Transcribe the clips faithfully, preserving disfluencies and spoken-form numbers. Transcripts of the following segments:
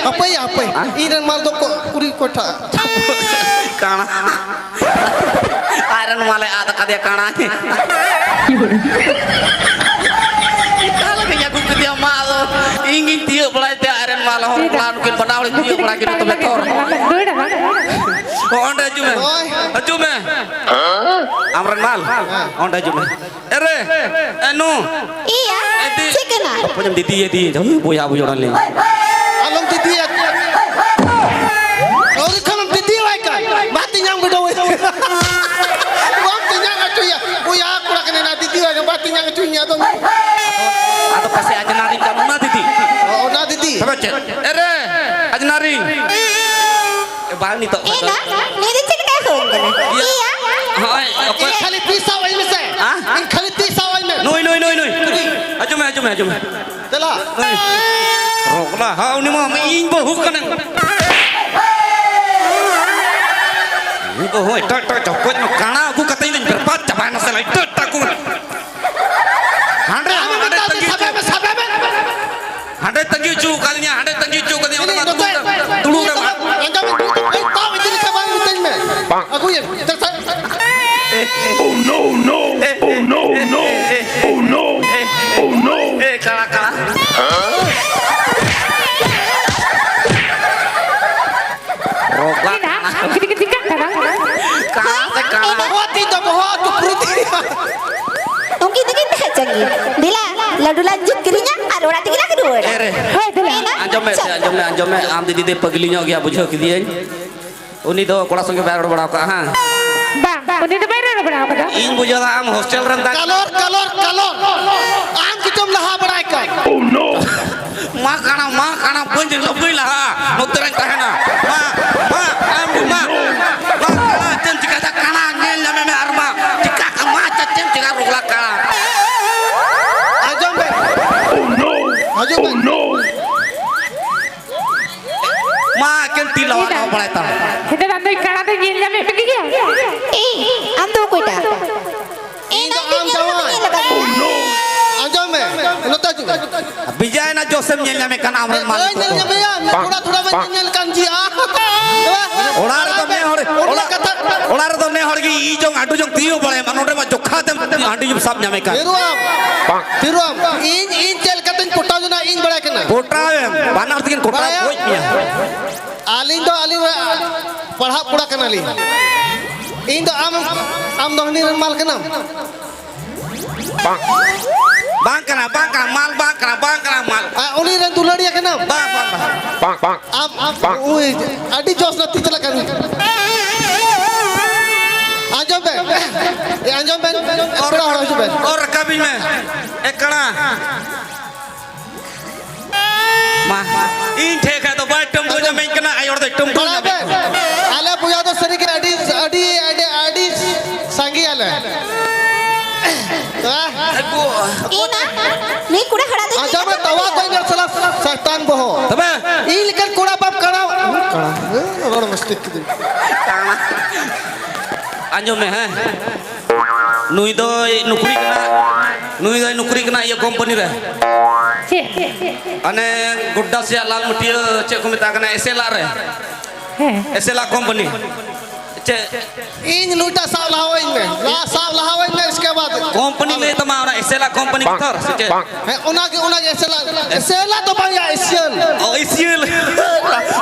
ᱦᱟᱯᱮᱭᱟ, ᱦᱟᱯᱮ᱾ ᱦᱮᱸ? ᱤᱧ ᱨᱮᱱ ᱢᱟᱞ ᱫᱚ ᱠᱚ-, ᱠᱩᱲᱤ ᱚᱠᱚᱭᱴᱟᱜ? ᱠᱟᱬᱟ᱾ ᱟᱡ ᱨᱮᱱ ᱢᱟᱞᱮ ᱟᱫ ᱟᱠᱟᱫᱮᱭᱟ, ᱠᱟᱬᱟ᱾ ᱚᱠᱟ ᱞᱮᱠᱟᱧ ᱟᱹᱜᱩ ᱠᱮᱫᱮᱭᱟ ᱢᱟ, ᱟᱫᱚ ᱤᱧ ᱜᱤᱧ ᱛᱤᱭᱳᱜ ᱵᱟᱲᱟᱭ ᱛᱮ ᱟᱡ ᱨᱮᱱ ᱢᱟᱞ ᱦᱚᱲ ᱠᱚᱲᱟ ᱱᱩᱠᱤᱱ ᱵᱟᱱᱟ ᱦᱚᱲᱤᱧ ᱛᱤᱭᱳᱜ ᱵᱟᱲᱟ ᱠᱤᱱᱟ ᱛᱚᱵᱮ ᱛᱷᱚᱨ᱾ ᱚ, ᱚᱸᱰᱮ ᱦᱤᱡᱩᱜ ᱢᱮ᱾ ᱦᱳᱭ᱾ ᱦᱤᱡᱩᱜ ᱢᱮ᱾ ᱟᱢ ᱨᱮᱱ ᱢᱟᱞ? ᱚᱸᱰᱮ ᱦᱤᱡᱩᱜ ᱢᱮ᱾ ᱮᱨᱮ, ᱮ ᱱᱩ᱾ ᱤᱭᱟ, ᱮ ᱫᱤ-, ᱪᱮᱫ ᱠᱟᱱᱟ? ᱵᱚᱭᱦᱟ ᱵᱩᱡᱷᱟᱹᱣ ᱞᱮ᱾ ᱟᱞᱚᱢ ᱫᱤᱫᱤᱭᱟ᱾ ᱟᱹᱣᱨᱤ ᱠᱷᱚᱱᱮᱢ ᱫᱤᱫᱤᱭᱟᱭ ᱠᱟᱱ᱾ ᱵᱟ ᱛᱤᱧᱟᱝ ᱵᱤᱰᱟᱹᱣ᱾ ᱵᱟᱢ ᱛᱤᱧᱟᱝ ᱦᱚᱪᱚᱭᱟ᱾ ᱵᱚᱭᱦᱟ ᱠᱚᱲᱟ ᱠᱟᱱᱟᱭ ᱱᱟ, ᱫᱤᱫᱤᱭᱟᱭ ᱠᱟᱱ, ᱵᱟ ᱛᱤᱧᱟᱝ ᱦᱚᱪᱚᱭᱟ ᱟᱫᱚ᱾ ᱟᱫᱚ ᱯᱟᱥᱮ ᱟᱡᱽᱱᱟᱨᱤ ᱠᱟᱱ ᱚᱱᱟ ᱫᱤᱫᱤ᱾ ᱚ, ᱚᱱᱟ ᱫᱤᱫᱤ᱾ ᱛᱚᱵᱮ ᱪᱮᱫ? ᱮᱨᱮ, ᱟᱡᱽᱱᱟᱨᱤ᱾ ᱮ, ᱵᱟᱝ ᱱᱤᱛᱚᱜ ᱠᱷᱚᱱ ᱫᱚ᱾ ᱮᱱᱟ, ᱱᱩᱭ ᱫᱚ ᱪᱮᱫ ᱞᱮᱠᱟᱭ ᱦᱩᱭ ᱠᱟᱱᱟ? ᱤᱭᱟᱹ᱾ ᱤᱭᱟᱹ᱾ ᱦᱳᱭ, ᱚᱠᱚᱭ? ᱤᱧ ᱠᱷᱟᱹᱞᱤ ᱛᱤᱥ ᱥᱟᱶ ᱟᱹᱧ ᱢᱮᱥᱮ᱾ ᱦᱮᱸ? ᱤᱧ ᱠᱷᱟᱹᱞᱤ ᱛᱤᱥ ᱥᱟᱶ ᱟᱹᱧ ᱢᱮ᱾ ᱱᱩᱭ, ᱱᱩᱭ, ᱱᱩᱭ, ᱱᱩᱭ᱾ ᱟᱸᱡᱚᱢ ᱢᱮ, ᱟᱸᱡᱚᱢ ᱢᱮ, ᱟᱸᱡᱚᱢ ᱢᱮ᱾ ᱫᱮᱞᱟ᱾ ᱱᱩᱭ᱾ ᱨᱚᱜᱽᱞᱟ, ᱦᱟ, ᱩᱱᱤ ᱢᱟ ᱤᱧ ᱵᱟᱹᱦᱩ ᱠᱟᱱᱟᱭ᱾ ᱤᱧ ᱵᱟᱹᱦᱩ ᱮᱴᱟᱜ, ᱮᱴᱟᱜ ᱪᱚᱠᱚᱡ ᱢᱟ ᱠᱟᱬᱟ ᱟᱹᱜᱩ ᱠᱟᱛᱮ ᱤᱧ ᱵᱮᱨᱵᱟᱫ ᱪᱟᱵᱟᱭᱮᱱᱟ ᱥᱟᱞᱟ, ᱮᱴᱟᱜ, ᱮᱴᱟᱜ ᱠᱚ᱾ ᱦᱟᱸᱰᱮ, ᱟᱢ ᱦᱟᱸᱰᱮ ᱢᱮᱛᱟ ᱛᱟᱺᱜᱤ ᱫᱤᱧ ᱦᱚᱪᱚ᱾ ᱥᱟᱵᱮ ᱢᱮ, ᱥᱟᱵᱮ ᱢᱮ᱾ ᱦᱟᱸᱰᱮ ᱛᱟᱺᱜᱤ ᱦᱚᱪᱚ ᱟᱠᱟᱫᱤᱧᱟ, ᱦᱟᱸᱰᱮ ᱛᱟᱺᱜᱤ ᱦᱚᱪᱚ ᱟᱠᱟᱫᱤᱧᱟ, ᱚᱸᱰᱮ ᱢᱟ ᱫᱩᱲᱩᱵ ᱨᱮ ᱢᱟ᱾ ᱟᱸᱡᱚᱢ ᱢᱮ, ᱫᱩᱲᱩᱵ ᱨᱮ ᱢᱟ᱾ ᱛᱟᱣ ᱤᱫᱤ ᱞᱮᱠᱷᱟᱱ ᱵᱟᱝ ᱢᱤᱛᱟᱹᱧ ᱢᱮ᱾ ᱟᱹᱜᱩᱭᱮᱢ᱾ ᱪᱟᱞ, ᱪᱟᱞ᱾ Oh no, no, oh no, no, oh no, oh no. ᱮ, ᱠᱟᱲᱟ, ᱠᱟᱲᱟ᱾ ᱨᱚᱜᱟ ᱪᱮᱫᱟᱜ? ᱠᱟᱲᱟ᱾ ᱪᱤᱠᱟᱹ, ᱪᱤᱠᱟᱹᱜ ᱠᱟᱱᱟ? ᱠᱟᱲᱟ ᱥᱮ ᱠᱟᱲᱟ? ᱵᱚᱦᱚᱜ ᱛᱤᱧ ᱫᱚ, ᱵᱚᱦᱚᱜ ᱟᱹᱛᱩ ᱯᱩᱨᱟᱹ ᱛᱤᱧ᱾ ᱩᱱᱠᱤᱱ ᱫᱚᱠᱤᱱ ᱛᱟᱦᱮᱸ ᱦᱚᱪᱚ ᱜᱮᱭᱟ᱾ ᱫᱮᱞᱟ, ᱞᱟᱹᱰᱩ ᱞᱟᱝ ᱡᱩᱛ ᱠᱤᱨᱤᱧᱟ ᱟᱨ ᱚᱲᱟᱜ ᱛᱮᱜᱮ ᱞᱟᱝ ᱨᱩᱣᱟᱹᱲᱟ᱾ ᱮ ᱨᱮ᱾ ᱦᱳᱭ, ᱫᱮᱞᱟ᱾ ᱮᱱᱟ? ᱟᱸᱡᱚᱢ ᱢᱮ, ᱟᱸᱡᱚᱢ ᱢᱮ, ᱟᱸᱡᱚᱢ ᱢᱮ᱾ ᱟᱢ ᱫᱤᱫᱤ ᱫᱚᱭ ᱯᱟᱹᱜᱽᱞᱤ ᱧᱚᱜ ᱜᱮᱭᱟ, ᱵᱩᱡᱷᱟᱹᱣ ᱠᱮᱫᱤᱭᱟᱹᱧ᱾ ᱩᱱᱤ ᱫᱚ ᱠᱚᱲᱟ ᱥᱚᱸᱜᱮ ᱵᱟᱭ ᱨᱚᱲ ᱵᱟᱲᱟ ᱟᱠᱟᱫᱼᱟ, ᱦᱮᱸ? ᱵᱟᱝ, ᱩᱱᱤ ᱫᱚ ᱵᱟᱭ ᱨᱚᱲ ᱵᱟᱲᱟ ᱟᱠᱟᱫᱟ᱾ ᱤᱧ ᱵᱩᱡᱷᱟᱹᱣ ᱫᱟ ᱟᱢ ᱦᱳᱥᱴᱮᱞ ᱨᱮᱢ ᱛᱟᱦᱮᱸ ᱠᱟᱞᱚᱨ, ᱠᱟᱞᱚᱨ, ᱠᱟᱞᱚᱨ᱾ ᱟᱢ ᱜᱮᱪᱚᱢ ᱞᱟᱦᱟ ᱵᱟᱲᱟᱭ ᱠᱟᱱ᱾ Oh no. ᱢᱟ ᱠᱟᱬᱟ, ᱢᱟ ᱠᱟᱬᱟ, ᱵᱟᱹᱧ ᱞᱟᱹᱜᱤᱫ ᱞᱟᱦᱟ, ᱱᱚᱛᱮ ᱨᱮᱧ ᱛᱟᱦᱮᱱᱟ᱾ ᱢᱟ, ᱢᱟ, ᱟᱢ ᱢᱟ, ᱢᱟ ᱠᱟᱬᱟ, ᱪᱮᱫ ᱮᱢ ᱪᱤᱠᱟᱹᱭᱮᱫᱟ? ᱠᱟᱬᱟ, ᱧᱮᱞ ᱧᱟᱢᱮ ᱢᱮ ᱟᱨ ᱢᱟ, ᱪᱤᱠᱟ ᱠᱟᱜ ᱢᱟ, ᱪᱮᱫ ᱮᱢ ᱪᱤᱠᱟ ᱨᱩᱜᱽᱞᱟ ᱠᱟᱬᱟ? ᱟᱸᱡᱚᱢ ᱢᱮ᱾ Oh no. ᱟᱸᱡᱚᱢ ᱢᱮ᱾ Oh no. ᱢᱟ ᱮᱠᱮᱱ ᱛᱤ ᱞᱟᱣᱟ ᱞᱟᱣᱟ ᱵᱟᱲᱟᱭ ᱛᱟᱢ᱾ ᱦᱮᱸ ᱫᱟᱫᱟ, ᱱᱩᱭ ᱠᱟᱬᱟ ᱫᱚ ᱧᱮᱞ ᱧᱟᱢᱮᱫ ᱢᱮ ᱜᱮᱭᱟ᱾ ᱮᱭ, ᱟᱢ ᱫᱚ ᱚᱠᱚᱭᱴᱟᱜ? ᱤᱧ ᱫᱚ ᱟᱢ ᱡᱟᱶᱟᱭ᱾ ᱟᱸᱡᱚᱢ ᱢᱮ, ᱱᱚᱛᱮ ᱵᱮᱡᱟᱭᱮᱱᱟ ᱡᱚᱥᱮᱢ ᱧᱮᱞ ᱧᱟᱢᱮ ᱠᱟᱱᱟ ᱟᱢᱨᱮᱱ ᱢᱟᱹᱞᱤᱠ ᱠᱚ᱾ ᱧᱮᱞ ᱧᱟᱢᱮᱭᱟ, ᱛᱷᱚᱲᱟ ᱛᱷᱚᱲᱟ ᱵᱟᱹᱧ ᱧᱮᱞ ᱠᱟᱱ ᱡᱤᱭᱟ᱾ ᱚᱲᱟᱜ ᱨᱮᱫᱚ ᱱᱮ ᱦᱚᱲ, ᱚᱲᱟᱜ, ᱚᱲᱟᱜ ᱨᱮᱫᱚ ᱱᱮ ᱦᱚᱲ ᱜᱮ ᱤ ᱡᱚᱝ ᱟᱰᱩ ᱡᱚᱝ ᱛᱤᱭᱳ ᱵᱟᱲᱟᱭᱟ, ᱱᱚᱰᱮ ᱢᱟ ᱡᱚᱠᱷᱟ ᱛᱮᱢ ᱦᱟᱺᱰᱤ ᱥᱟᱵ ᱧᱟᱢᱮ ᱠᱟᱱ᱾ ᱛᱤᱨᱩᱣᱟᱢ, ᱛᱤᱨᱩᱣᱟᱢ, ᱤᱧ, ᱤᱧ ᱪᱮᱫ ᱞᱮᱠᱟᱛᱮᱧ ᱯᱚᱴᱟᱣ ᱡᱚᱱᱟ, ᱤᱧ ᱵᱟᱲᱟᱭ ᱠᱟᱱᱟ᱾ ᱯᱚᱴᱟᱣᱮᱢ, ᱵᱟᱱᱟᱨ ᱛᱮᱠᱤᱱ ᱠᱚᱴᱟᱣ ᱵᱟᱲᱟᱭᱟ᱾ ᱜᱚᱡ ᱢᱮᱭᱟ᱾ ᱟᱹᱞᱤᱧ ᱫᱚ, ᱟᱹᱞᱤᱧ ᱯᱟᱲᱦᱟᱜ ᱠᱚᱲᱟ ᱠᱟᱱᱟᱞᱤᱧ᱾ ᱤᱧ ᱫᱚ ᱟᱢ, ᱟᱢ ᱫᱚ ᱦᱟᱹᱱᱤ ᱨᱮᱱ ᱢᱟᱞ ᱠᱟᱱᱟᱢ᱾ ᱵᱟᱝ ᱠᱟᱱᱟ, ᱵᱟᱝ ᱠᱟᱱᱟ, ᱢᱟᱞ ᱵᱟᱝ ᱠᱟᱱᱟ, ᱵᱟᱝ ᱠᱟᱱᱟ, ᱢᱟᱞ᱾ ᱟᱨ ᱩᱱᱤ ᱨᱮᱱ ᱫᱩᱞᱟᱹᱲᱤᱭᱟᱹ ᱠᱟᱱᱟᱢ᱾ ᱵᱟᱝ, ᱵᱟᱝ, ᱵᱟᱝ᱾ ᱵᱟᱝ, ᱵᱟᱝ᱾ ᱟᱢ, ᱟᱢ, ᱩᱭ, ᱟᱹᱰᱤ ᱡᱚᱥ ᱞᱟᱹᱠᱛᱤ ᱪᱟᱞᱟᱜ ᱠᱟᱱᱟ᱾ ᱟᱸᱡᱚᱢ ᱵᱮᱱ, ᱮ, ᱟᱸᱡᱚᱢ ᱵᱮᱱ, ᱯᱮᱲᱟ ᱦᱚᱲ ᱦᱤᱡᱩᱜ ᱵᱮᱱ᱾ ᱚᱨ ᱨᱟᱠᱟᱵᱤᱧ ᱢᱮ, ᱮᱠᱲᱟ᱾ ᱢᱟ, ᱤᱧ ᱴᱷᱮᱡ ᱠᱷᱟᱡ ᱫᱚ ᱵᱟᱭ ᱴᱟᱹᱢᱵᱩ ᱧᱟᱢᱮᱧ ᱠᱟᱱᱟ, ᱟᱭᱳ ᱦᱚᱲ ᱫᱚᱭ ᱴᱟᱹᱢᱵᱩ ᱵᱟᱲᱟᱭ ᱧᱟᱢᱮᱧ ᱵᱮᱱ, ᱠᱟᱱᱟ᱾ ᱟᱞᱮ ᱵᱚᱭᱦᱟ ᱫᱚ ᱥᱟᱹᱨᱤ ᱜᱮ ᱟᱹᱰᱤ, ᱟᱹᱰᱤ, ᱟᱹᱰᱤ, ᱟᱹᱰᱤ ᱥᱟᱸᱜᱮᱭᱟᱞᱮ᱾ ᱤᱧ ᱱᱟ, ᱱᱩᱭ ᱠᱚᱲᱟ ᱦᱟᱲᱟ ᱫᱚ ᱟᱸᱡᱚᱢ ᱢᱮ, ᱛᱟᱣᱟ ᱠᱚ ᱤᱧ ᱥᱟᱞᱟ ᱥᱟᱭᱛᱟᱱ ᱵᱚᱦᱚ᱾ ᱛᱚᱵᱮ? ᱤᱧ ᱞᱮᱠᱟᱱ ᱠᱚᱲᱟ ᱵᱟᱢ ᱠᱟᱲᱟᱣ᱾ ᱠᱟᱲᱟ, ᱨᱚᱲ ᱢᱟᱥᱛᱤᱠ ᱠᱤᱫᱤᱧ᱾ ᱟᱸᱡᱚᱢ ᱢᱮ, ᱦᱮᱸ᱾ ᱱᱩᱭ ᱫᱚᱭ ᱱᱩᱠᱨᱤ ᱠᱟᱱᱟ, ᱱᱩᱭ ᱫᱚᱭ ᱱᱩᱠᱨᱤ ᱠᱟᱱᱟ ᱤᱭᱟᱹ ᱠᱳᱢᱯᱟᱱᱤ ᱨᱮ᱾ ᱪᱮᱫ? ᱦᱟᱱᱮ ᱜᱚᱰᱰᱟ ᱥᱮᱭᱟᱜ ᱞᱟᱞ ᱢᱟᱹᱴᱤᱭᱟᱹ ᱪᱮᱫ ᱠᱚ ᱢᱮᱛᱟᱜ ᱠᱟᱱᱟ, ᱮᱥᱮᱞᱟ ᱨᱮ᱾ ᱦᱮᱸ᱾ ᱮᱥᱮᱞᱟ ᱠᱳᱢᱯᱟᱱᱤ᱾ ᱪᱮᱫ? ᱤᱧ ᱱᱩᱭᱴᱟᱜ ᱥᱟᱵ ᱞᱟᱦᱟᱣᱟᱹᱧ ᱢᱮ, ᱞᱟᱦᱟ ᱥᱟᱵ ᱞᱟᱦᱟᱣᱟᱹᱧ ᱢᱮ, ᱤᱥᱠᱮ ᱵᱟᱫ᱾ ᱠᱳᱢᱯᱟᱱᱤ ᱞᱟᱹᱭ ᱛᱟᱢᱟ ᱚᱱᱟ ᱮᱥᱮᱞᱟ ᱠᱳᱢᱯᱟᱱᱤ ᱵᱷᱤᱛᱚᱨ ᱥᱮ ᱪᱮᱫ? ᱦᱮᱸ, ᱚᱱᱟᱜᱮ, ᱚᱱᱟᱜᱮ ᱮᱥᱮᱞᱟ, ᱮᱥᱮᱞᱟ ᱫᱚ ᱵᱟᱝ ᱭᱟ, ᱮᱥᱤᱭᱟᱱ᱾ ᱚ, ᱮᱥᱤᱭᱟᱱ᱾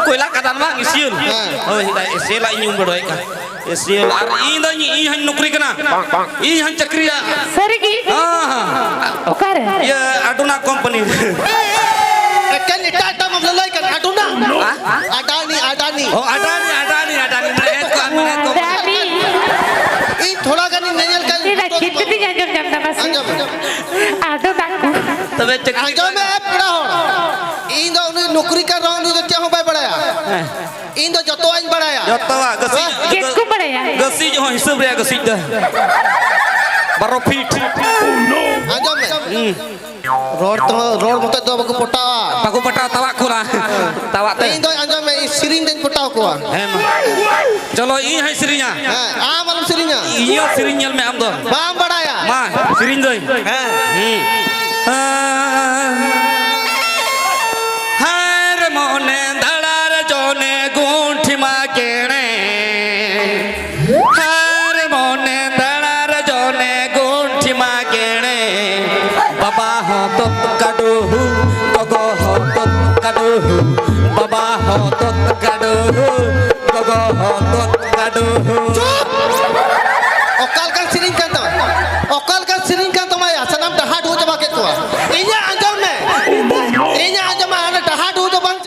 ᱠᱚᱭᱞᱟ ᱠᱷᱟᱫᱟᱱ ᱵᱟᱝ, ᱮᱥᱤᱭᱟᱱ᱾ ᱦᱮᱸ᱾ ᱦᱳᱭ, ᱮᱥᱮᱞᱟ ᱤᱧ ᱧᱩ ᱵᱟᱲᱟᱭ ᱠᱟᱱ᱾ ᱮᱥᱤᱭᱟᱱ᱾ ᱟᱨ ᱤᱧ ᱫᱚ, ᱤᱧ ᱦᱚᱧ ᱱᱚᱠᱨᱤ ᱠᱟᱱᱟ᱾ ᱤᱧ ᱦᱚᱧ ᱪᱟᱹᱠᱨᱤᱭᱟ᱾ ᱥᱟᱹᱨᱤ ᱜᱮ? ᱦᱮᱸ, ᱦᱮᱸ᱾ ᱚᱠᱟᱨᱮ? ᱤᱭᱟᱹ, ᱟᱰᱚᱱᱟ ᱠᱳᱢᱯᱟᱱᱤ᱾ ᱮᱠᱮᱱ ᱮᱴᱟᱜ ᱮᱴᱟᱜ ᱢᱟᱢᱞᱟ ᱞᱟᱹᱭ ᱠᱟᱱ, ᱟᱰᱚᱱᱟ᱾ ᱦᱮᱸ? ᱟᱰᱟᱱᱤ, ᱟᱰᱟᱱᱤ᱾ ᱚ, ᱟᱰᱟᱱᱤ, ᱟᱰᱟᱱᱤ, ᱟᱰᱟᱱᱤ᱾ ᱢᱮᱲᱦᱮᱫ ᱠᱚ, ᱢᱮᱲᱦᱮᱫ ᱠᱚ᱾ ᱟᱰᱟᱱᱤ᱾ ᱤᱧ ᱛᱷᱚᱲᱟ ᱜᱟᱱᱤᱧ ᱧᱮᱧᱮᱞ ᱠᱟᱱ ᱪᱮᱫᱟᱜ ᱪᱮᱫ ᱠᱟᱛᱮᱧ ᱟᱸᱡᱚᱢ ᱧᱟᱢ ᱫᱟ ᱢᱟᱥᱮ? ᱟᱸᱡᱚᱢ, ᱟᱸᱡᱚᱢ᱾ ᱟᱫᱚ ᱵᱟᱠᱚ᱾ ᱛᱚᱵᱮ ᱪᱮᱫ? ᱟᱸᱡᱚᱢ ᱢᱮ, ᱯᱮᱲᱟ ᱦᱚᱲ᱾ ᱤᱧ ᱫᱚ ᱩᱱᱤ ᱱᱚᱠᱨᱤ ᱠᱟᱱ ᱨᱮᱦᱚᱸ ᱩᱱᱤ ᱫᱚ ᱪᱮᱫ ᱦᱚᱸ ᱵᱟᱭ ᱵᱟᱲᱟᱭᱟ᱾ ᱦᱮᱸ᱾ ᱤᱧ ᱫᱚ ᱡᱚᱛᱚᱣᱟᱜ ᱤᱧ ᱵᱟᱲᱟᱭᱟ᱾ ᱡᱚᱛᱚᱣᱟᱜ, ᱜᱟᱹᱥᱤᱡ, ᱪᱮᱫ ᱠᱚ ᱵᱟᱲᱟᱭᱟ? ᱜᱟᱹᱥᱤᱡ ᱦᱚᱸ ᱦᱤᱥᱟᱹᱵ ᱨᱮᱭᱟᱜ ᱜᱟᱹᱥᱤᱡ ᱫᱚ᱾ ᱵᱟᱨᱚ ᱯᱷᱤᱴ᱾ ᱟᱸᱡᱚᱢ ᱢᱮ᱾ ᱦᱩᱸ᱾ ᱨᱚᱲ ᱛᱮᱦᱚᱸ, ᱨᱚᱲ ᱢᱚᱛᱚᱡ ᱫᱚ ᱵᱟᱠᱚ ᱯᱚᱴᱟᱣᱟ᱾ ᱵᱟᱠᱚ ᱯᱚᱴᱟᱣᱟ, ᱛᱟᱣᱟᱜ ᱠᱚ ᱚᱱᱟ᱾ ᱛᱟᱣᱟᱜ ᱛᱮ᱾ ᱤᱧ ᱫᱚ ᱟᱸᱡᱚᱢ ᱢᱮ, ᱤᱧ ᱥᱮᱨᱮᱧ ᱫᱚᱧ ᱯᱚᱴᱟᱣ ᱠᱚᱣᱟ᱾ ᱦᱮᱸ ᱢᱟ᱾ ᱪᱚᱞᱚ, ᱤᱧ ᱦᱚᱸᱧ ᱥᱮᱨᱮᱧᱟ᱾ ᱦᱮᱸ, ᱟᱢ ᱟᱞᱚᱢ ᱥᱮᱨᱮᱧᱟ᱾ ᱤᱧ ᱦᱚᱸ ᱥᱮᱨᱮᱧ ᱧᱮᱞ ᱢᱮ ᱟᱢ ᱫᱚ᱾ ᱵᱟᱢ ᱵᱟᱲᱟᱭᱟ᱾ ᱢᱟ, ᱥᱮᱨᱮᱧ ᱫᱟᱹᱧ᱾ ᱦᱮᱸ᱾ ᱦᱩᱸ᱾ ᱠᱟᱰᱩᱦᱩ, ᱜᱚᱜᱚ ᱦᱚᱛᱚᱫ ᱠᱟᱰᱩᱦᱩ, ᱵᱟᱵᱟ ᱦᱚᱛᱚᱫ ᱠᱟᱰᱩᱦᱩ, ᱜᱚᱜᱚ ᱦᱚᱛᱚᱫ ᱠᱟᱰᱩᱦᱩ᱾